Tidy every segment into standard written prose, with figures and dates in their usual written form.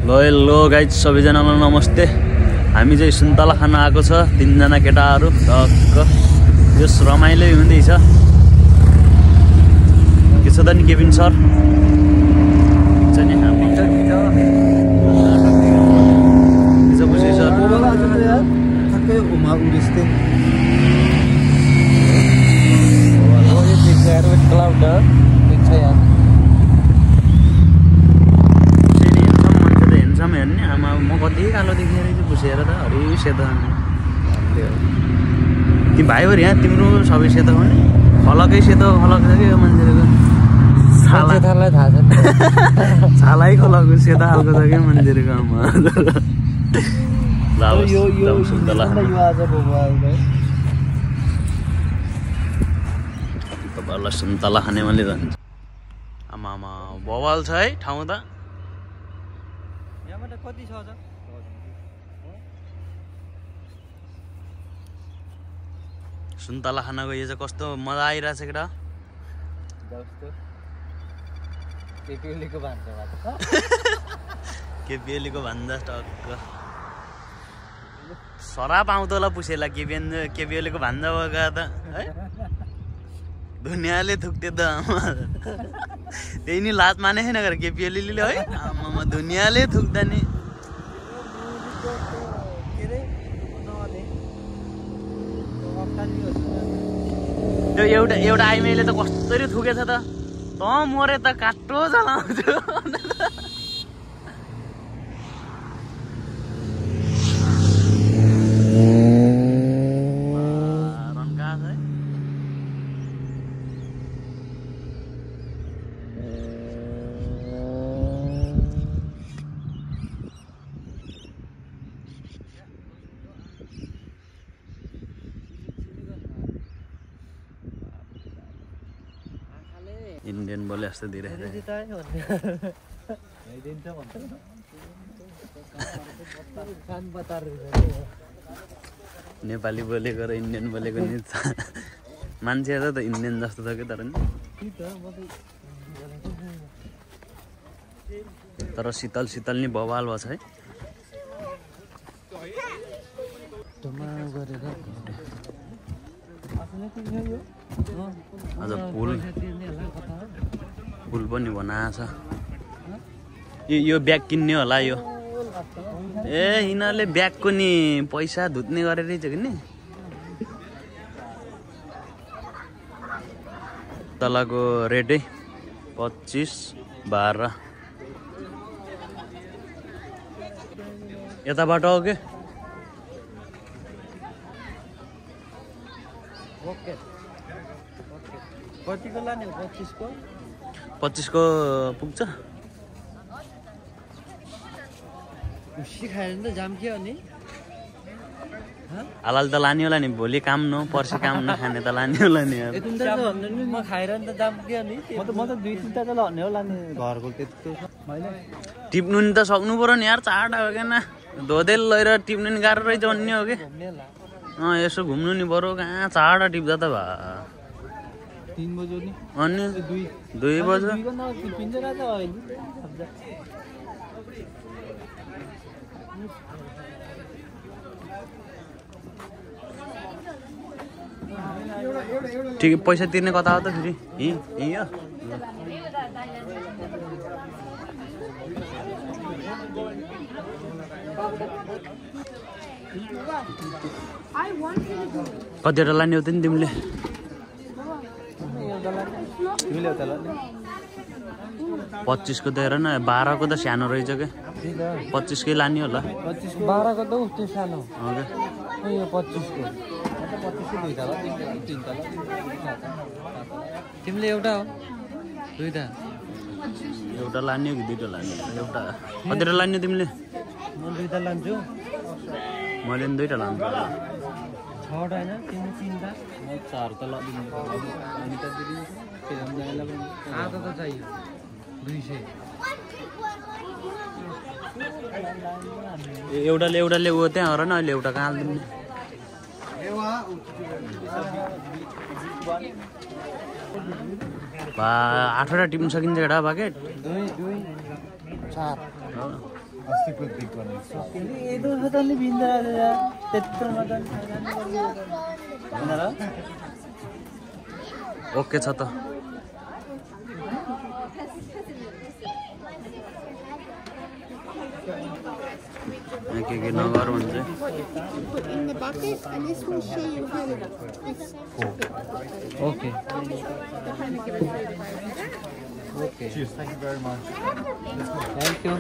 लो guys सबैजनालाई नमस्ते। हामी चाहिँ सुन्तला खान आएको छ, 3 जना केटाहरू। टक्क यस रमाइलो हुँदैछ। के छ त नि केबिन सर? आमा म कति कालो देखेर चाहिँ पुसेर त हरि सेतो ती भाइ भरि यहाँ तिम्रो सबै सेतो हो नि, फलकै सेतो फलक छ कि यो मान्छेको छालालाई थाहा छ। छालै फलकको सेतो खालको छ कि मान्छेको आमा। यो सुन्तला तपाईँहरूलाई सुन्तला खाने मैले भन्छ। आमा आमा बवाल छ है ठाउँ त। कति छ त? सुन्तला खाना गयो चाहिँ कस्तो मजा आइरहेछ केटा। केपिएलीको भन्दा टक्क सराप आउँदो होला पुसेला। केपिएलीको भन्दा भएका त है दुनियाँले थुक्थ्यो त। त्यही नि लाज माने छैन गएर केपिएलीले है। आमामा दुनियाँले थुक्दा नि। त्यो एउटा आइमाईले त कसरी थुकेछ त मरे त काट्रो जलाउँछु। इंडियन बोले जस्तो दिइरहेको नेपाली बोलेको र इन्डियन बोलेको नि मान्छे त इन्डियन जस्तो छ कि तर शीतल शीतल नि बवाल भछ है। आज पुल पनि बनाएको छ। यो ब्याग किन्ने होला यो। ए यिनीहरूले ब्यागको नि पैसा धुत्ने गरेर रहेछ कि नि। तलको रेटै 25-12। यताबाट हो के? ओके कतिको लाने हो? 25 को पुग्छ। उसी खाएर त जाम के अनि हालाल त लाने होला नि। भोलि काम न पर्सि काम नखाने त लाने होला नि। म खाएर त जाम के अनि म त 2-3टा त लाने होला नि घरको त्यस्तो मैले टिप्नु नि त सक्नु पर्यो नि यार। 4टा हो क्या ना धोदेल लिएर टिप्नु नि गाह्रो रहेछ भन्ने हो कि। यसो घुम्नु नि पर्यो। कहाँ 4टा टिप्दा त भा 3 बज्यो नि अनि 2 बज्यो। ठिक पैसा तिर्ने कता हो त फेरि? यही हो। कतिवटा लाने हो त नि तिमीले? 25 को त हेर न। 12 को त सानो रहेछ क्या। 25 कै लाने होला। 12 को त उस्तै सानो हो के। यो 25 को 25 को 2टा होला 3टा होला। तिमीले एउटा हो 2टा? एउटा लाने हो कि 2टा लाने? एउटा। कतिवटा लाने तिमीले? म 2टा लान्छु। मैले नि 2टा लान्छु। 6टा हैन? तिमी 3टा? म 4 त लादिनु। अनि त दिदी आधा त चाहियो 200। एउटाले ऊ त्यहाँ हो र न। अहिले एउटा कहाँ दिने? 8वटा टिप्न सकिन्छ केटा बाकेट? 2 2 4 अस्तिको दिक गर्ने यदो छ त नि भिन्दा त्यत्रोमा त ओके छ त के नगर भन्छ In the bucket, and this will show you how to. Okay okay Cheers, thank you very much. Thank you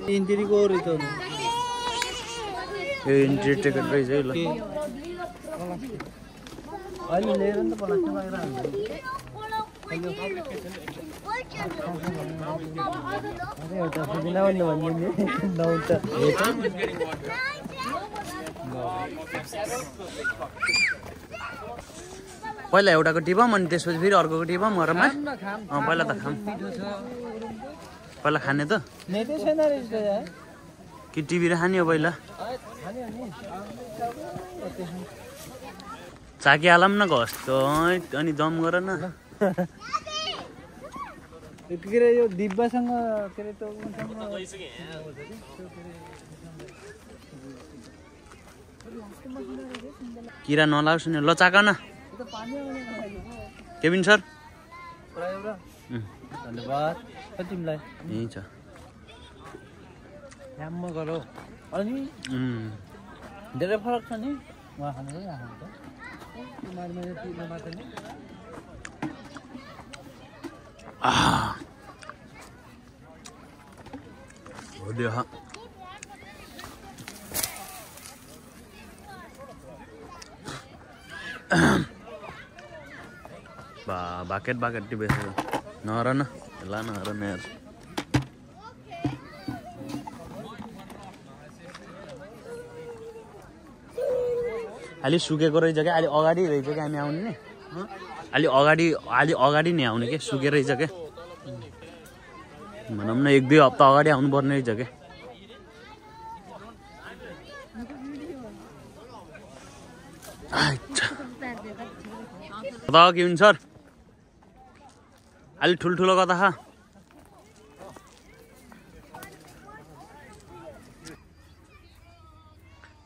entry को रिटर्न यो इन्ट्री टिकट रहेछ है ल अहिले लिएर नि त पलास्टिक बाहिर एउटा सुविधा भन्नु भन्ने नहुन्छ पहिला एउटाको टिपम अनि त्यसपछि फेरि अर्कोको टिपम घरमा पहिला त खाम पहिला खाने त नेटै छैन रहेछ यार कि टिभी र खाने हो पहिला चाकी हालम न कस्तो अनि जम गर न के अरे यो दिब्बासँग के अरे त किरा नलाओस् नि ल चाक न केबिन सर धन्यवाद तिमीलाई यही छ ह्याम्म गरौ अनि धेरै फरक छ नि उहाँ खानु हो दियो बाकेट बाकेट टिपेछ नहर न ला नहर न यार अलि सुकेको रहेछ क्या अलि अगाडि रहेछ क्या हामी आउने नि अलि अगाडि नि आउने के सुकेर रहेछ क्या भनौँ न 1-2 हप्ता अगाडि आउनु पर्ने रहेछ क्या के हुन्छ सर अलि ठुल्ठुलो कता खा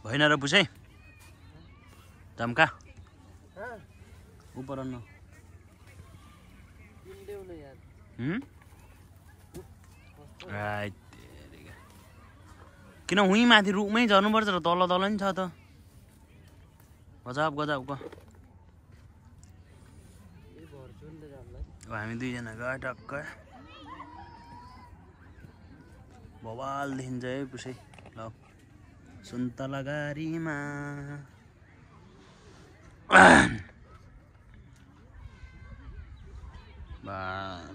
भएन र पुछै जम्का ऊपर न किन हुँ माथि रुखमै झर्नुपर्छ र तल तल नि छ त गजबको हामी दुईजना गयो टक्क बवाल देखिन्छ है पुसै ल सुन्तला गाडीमा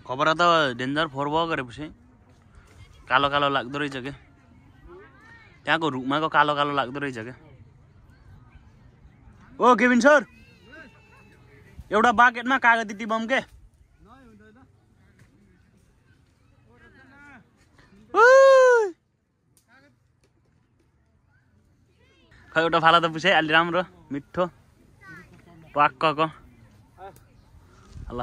खबरा त डेन्जर फोर भयो गरे पुसै कालो कालो लाग्दो रहेछ क्या त्यहाँको रुखमाको कालो कालो लाग्दो रहेछ क्या ओ केबिन सर एउटा बाकेटमा कागती टिपम के खै एउटा फाला त पुछे अलि राम्रो मिठो पाक्कको ल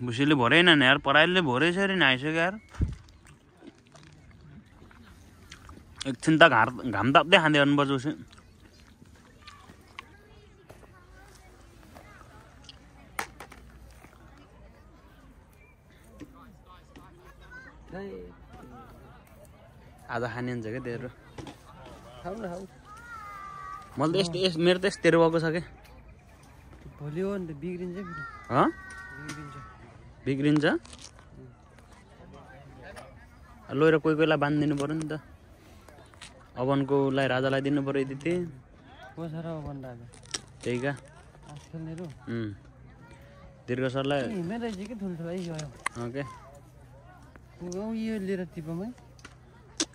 भुसीले भरेन नि यार पराइलले भरेछ अरे नआइसक्यो यार एकछिन त घाम ताप्दै खाँदै गर्नुपर्छ उसै आधा खाने हुन्छ क्या तेरो मैले त यस्तो मेरो त यस्तो तेरो भएको छ क्या भोलि हो नि त बिग्रिन्छ बिग्रिन्छ लोएर कोही कोहीलाई बाँधिदिनु पर्यो नि त अवनको उसलाई राजालाई दिनु पर्यो यति त्यही का दीर्घ सरलाई के ओके यो लिएर टिपमै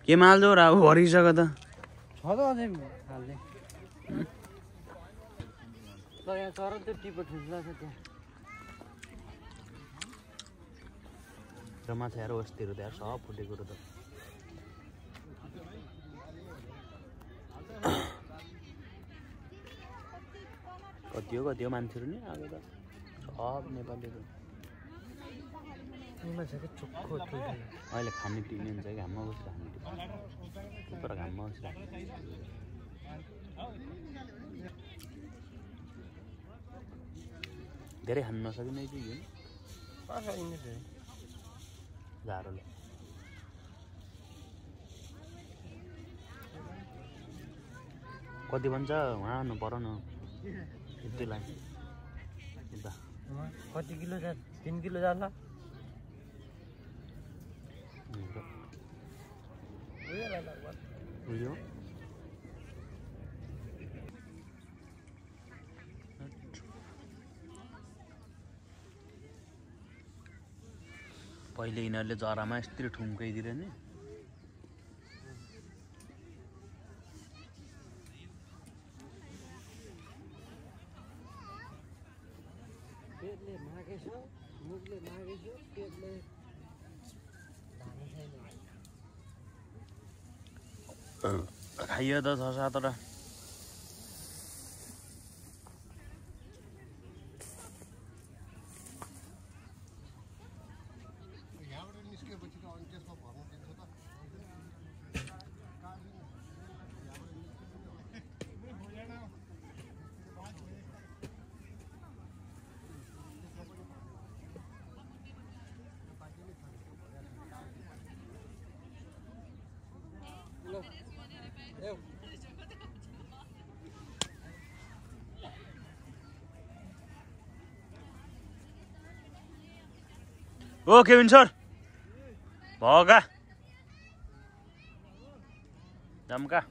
के माल्दो र अब भरिसक्यो त छ त अझै हाल्ने ल यहाँ चरा त्यो टिपो ठुल्ला छ त्यहाँ र माछा हेर अस्तिहरू त्यहाँ सब फुटेको त कति हो मान्छेहरू नि आएको त सब नेपालीहरू अहिले खाने टिम हुन्छ कि घाममा बसेर खाने टिम तर घाममा बसेर धेरै खानु नसकिने कि यो झारोले कति भन्छ उहाँ आउनु पर न यतिलाई कति किलो जा 3 किलो जाला उयो पहिले यिनीहरूले जरामा यस्तरी ठुम्काइदिएर नि पेटले मागेछ मुखले मागेछ पेटले खाइयो त 6-7 वटा ओ केविन सर भगा दमका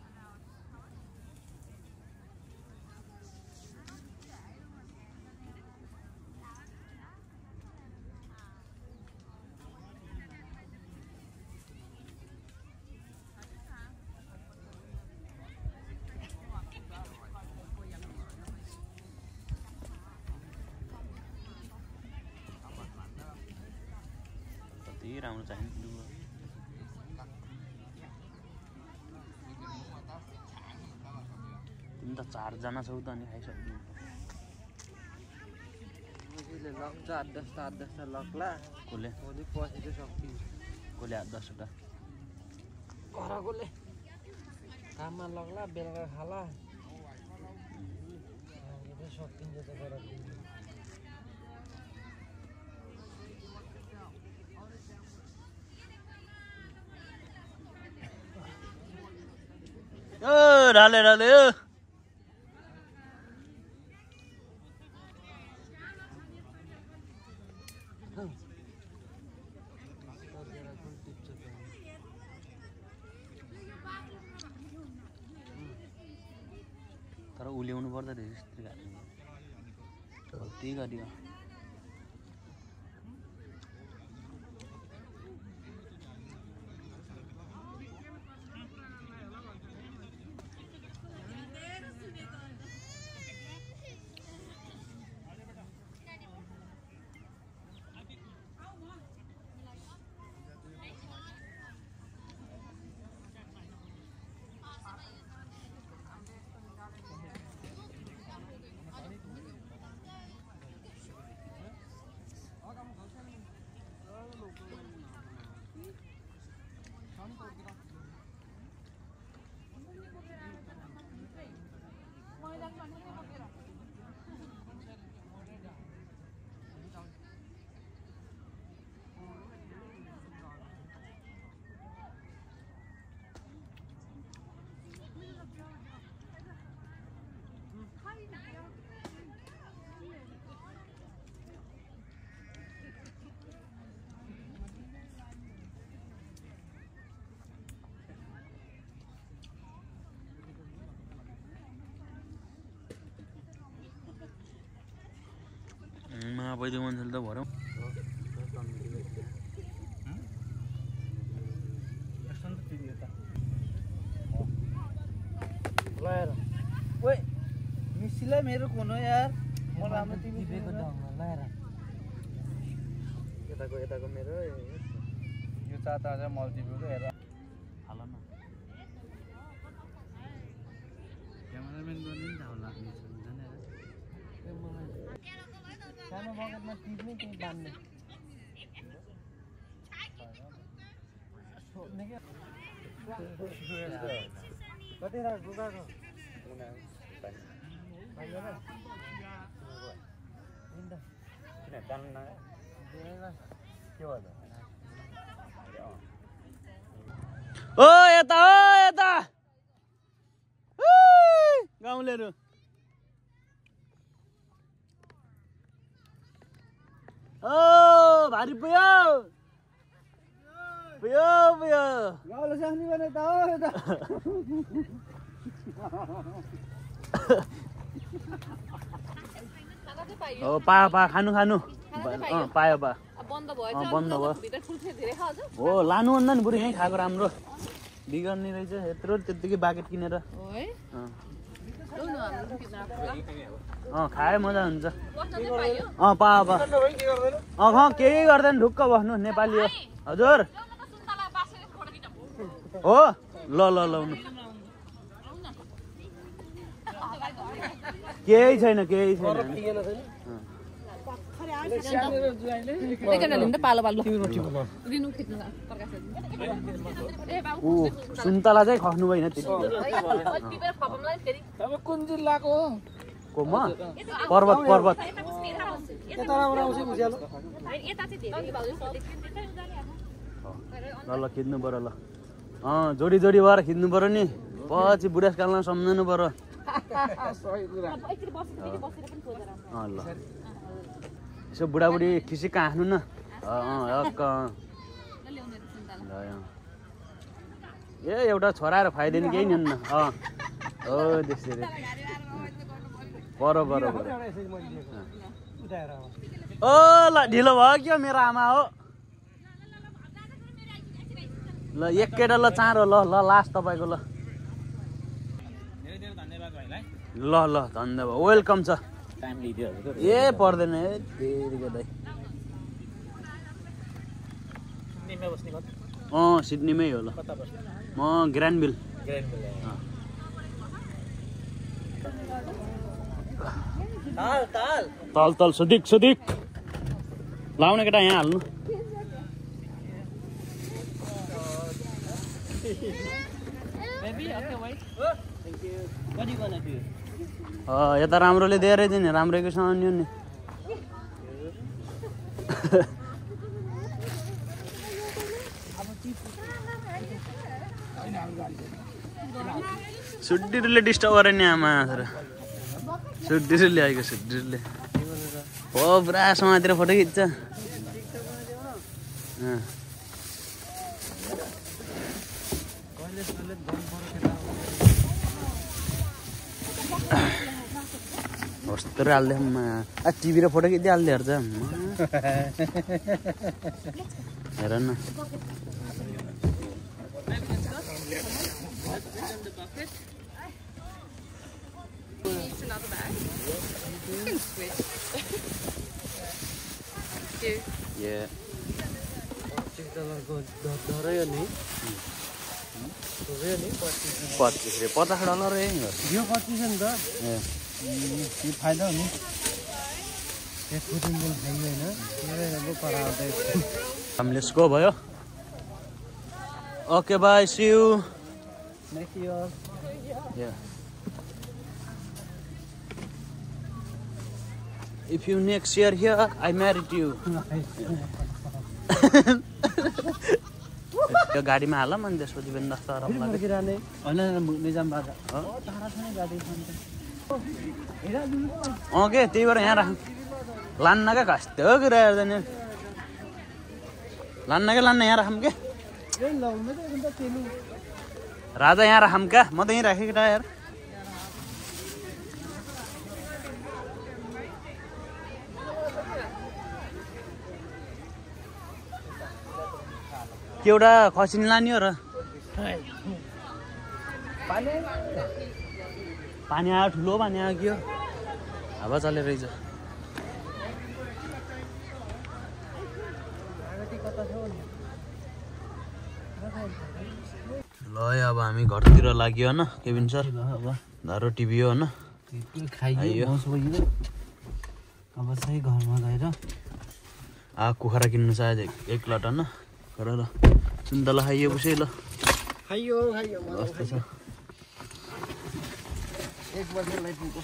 राम्रो चाहिन्छ तिमी त 4 जना छौ त अनि खाइसक्नु मले लग्छ 8-10 लग्ला कोले भोलि पछि चाहिँ सक्दिन कोले 8-10 वटा घरकोले काममा लग्ला बेलुका खाला यो सक्दिन्छ त घरको ओ राले तर उल्याउनु पर्दा त्यही गरियो महापैदो मान्छेले त भरौँ यस्तो त तिमीलाई मेरो फोन हो यार म राम्रो तिमी टिपेको ढङ्ग लाएर यताको मेरो यो चाता चाहिँ मल्टिप्युल हेर हाल न क्यामेराम्यान गर्ने नि थाहा लाग्ने छ सानो बकेटमा टिप्ने केही बान्ने सोध्ने क्या कति राख बुकाको ओ यता गाउँलेहरू ओ भारी पुयो गाउँले साख्ने भने त हो यता हो पा खानु पायो बा बन्द बन्द भयो धेरै खान्छ हो लानु भन्दा नि बुढी यहीँ खाएको राम्रो बिगर्ने रहेछ यत्रो त्यत्तिकै बाकेट किनेर खाए मजा हुन्छ पायो केही गर्दैन ढुक्क बस्नु नेपाली हो हजुर हो ल केही छैन सुन्तला चाहिँ खस्नु भएन कुन जिल्लाको को म पर्वत ल खिच्नु पर्यो ल जोडी भएर खिच्नु पर्यो नि पछि बुढेसकालमा सम्झाउनु पर्यो ल यसो बुढाबुढी खिसिक हाँस्नु न ए एउटा छोरा र खुवाइदिने केही नि हुन्न हो त्यसरी पर ओ ल ढिलो भयो क्या मेरो आमा हो ल एक केटा ल चाँडो ल लास्ट तपाईँको ल धन्यवाद वेलकम छ ए पर्दैन है दाइ सिडनीमै हो ल म ग्रान्डभिल ताल सदिक लाउने केटा यहाँ हाल्नु यता राम्रोले दिएरै दिने राम्रैको सामान नि सुड्डीले डिस्टर्ब गरे नि आमा सुड्डीले आएको सुड्डीले हो पुरा समातिर फोटो खिच्छ कस्तो हाल्दै टिभी र फोटो खिचिहाल्दै हेर्छ हेर न $25 यो 25 नि त यो फाइदा हो नि त्यसको सिम्बल खाइदैन Let's go भयो Okay bye see you next year yeah If you next year here I married you त्यो गाडीमा हाल मन त्यसपछि पनि दस्ता रम लागिराने हैन निजाम बाजा टाढा छ नि गाडी के त्यही भएर यहाँ राख लान्न क्या कस्तो कुरा हेर्दैन लान्न यहाँ राखम के राजा यहाँ राखम क्या म त यहीँ राखेँ केटा यार के एउटा खसिन लाने हो र पानी आयो ठुलो पानी आयो के हो हावा चलेर रहेछ ल अब हामी घरतिर लाग्यो होइन केबिन सर अब धारो टिभी हो होइन खाइयो अब चाहिँ घरमा गएर कुखुरा किन्नु छ आज एक लट होइन गर ल सुन्तला खाइयो पुसै ल खाइयो कस्तो छ 1 बजेलाई पुग्यो